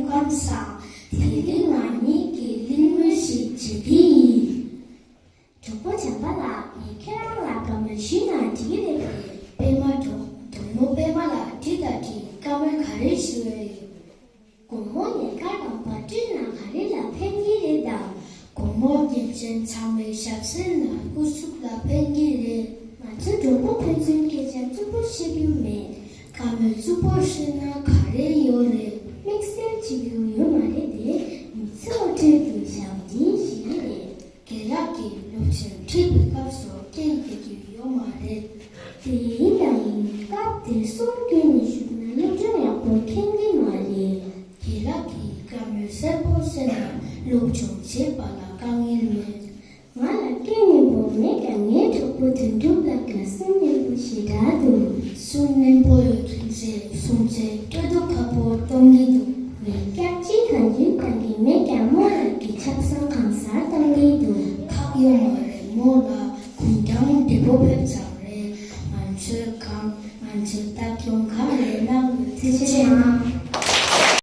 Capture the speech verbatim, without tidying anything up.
ཁམས་བཟང་། དེ་རིང་ང་གཉིས་ཀྱིས་གླེང་མོལ་ཞིག་བྱེད་ཀྱི་ཡིན། གྲོགས་པོ་བྱམས་པ་ལགས། ངས་ཁྱེད་རང་ལ་བཀའ་མོལ་ཞུས་ན་འགྲིག་གི་རེད་པས། པད་མ་གྲོགས། གྲོགས་མོ་པད་མ་ལགས། འགྲིག་དང་འགྲིག་བཀའ་མོལ་ག་རེ་ཞུ་འོས་ཡོད། དགོང་མོ་ཉལ་ཁ་དང་བར་སྐྲུན་ནང་ག་རེ་ལ་ཕན་གྱི་རེད་དམ། དགོང་མོ་རྒན་གཞོན་ཚང་མའི་ཞབས་སེན་ལ་སྐུ་གཟུགས་ལ་ཕན་གྱི་རེད། ང་ཚོ་གྲོགས་པོ་ཕན་ཚུན་སྐད་ཆ་རྩུབ་པོ་བཤད་རྒྱུ་མེད། བཀའ་མོལ་རྩུབ་པོ་བཤད་ན་ག་རེ་ཡོད་རེད། དམིགས་བསལ་བྱེད་རྒྱུ་ཡོད་མ་རེད་དེ། མི་ཚེ་བ་ཁྲོད་དུ་ཞབས་འདྲེན་ཞིག་རེད། རྒན་ལགས་ཀྱིས་སློབ་ཚན་ཁྲིད་པའི་སྐབས་སུ་སྐད་རྒྱག་རྒྱུ་ཡོད་མ་རེད། དེ་ཡིན་དང་ཡིན། སྐབས་དེར་གསུང་སྐྱོན་ནས་ཞུགས་ན་སློབ་སྦྱོང་ཡག་པོ་མཁྱེན་གྱི་མ་རེད། རྒན་ལགས་ཀྱིས་བཀའ་མོལ་གསལ་པོ་གསན་ན་སློབ་སྦྱོང་བྱེད་པ་ལ་དཀའ་ངལ་མེད། ང་ལ་སྐད་སྙན་པོ་མེད་ཀྱང་། ངའི་གྲོགས་པོ་དོན་གྲུབ་ལགས་ལ་གསུང་སྙན་པོ་ཞེ་དྲག་འདུག་གསུང་སྙན་པོ་ཡོད་ཚེ་སུན་གཙེར་སྤྲོ་བསྡུ་ཁག་པོ་གཏོང་གི་འདུག་མི་སྐྱག་ཅིག་གང་ཡོད་གཏང་གི་མེད་ཀྱང་། རྨོ་ལགས་ཀྱིས་ཆབ་གསང་གང་སར་གཏང་གི་འདུག་ཁག་ཡོད་མ་རེད། རྨོ་ལགས་དགུང་གྲངས་བགྲེས་པོ་ཕེབས་ཙང་རེད། ང་ཚོའི་སྒང་། ང་ཚོའི་ལྟ་སྐྱོང་གང་ལེགས་གནང་དགོས། ཐུགས་རྗེ་གནང་།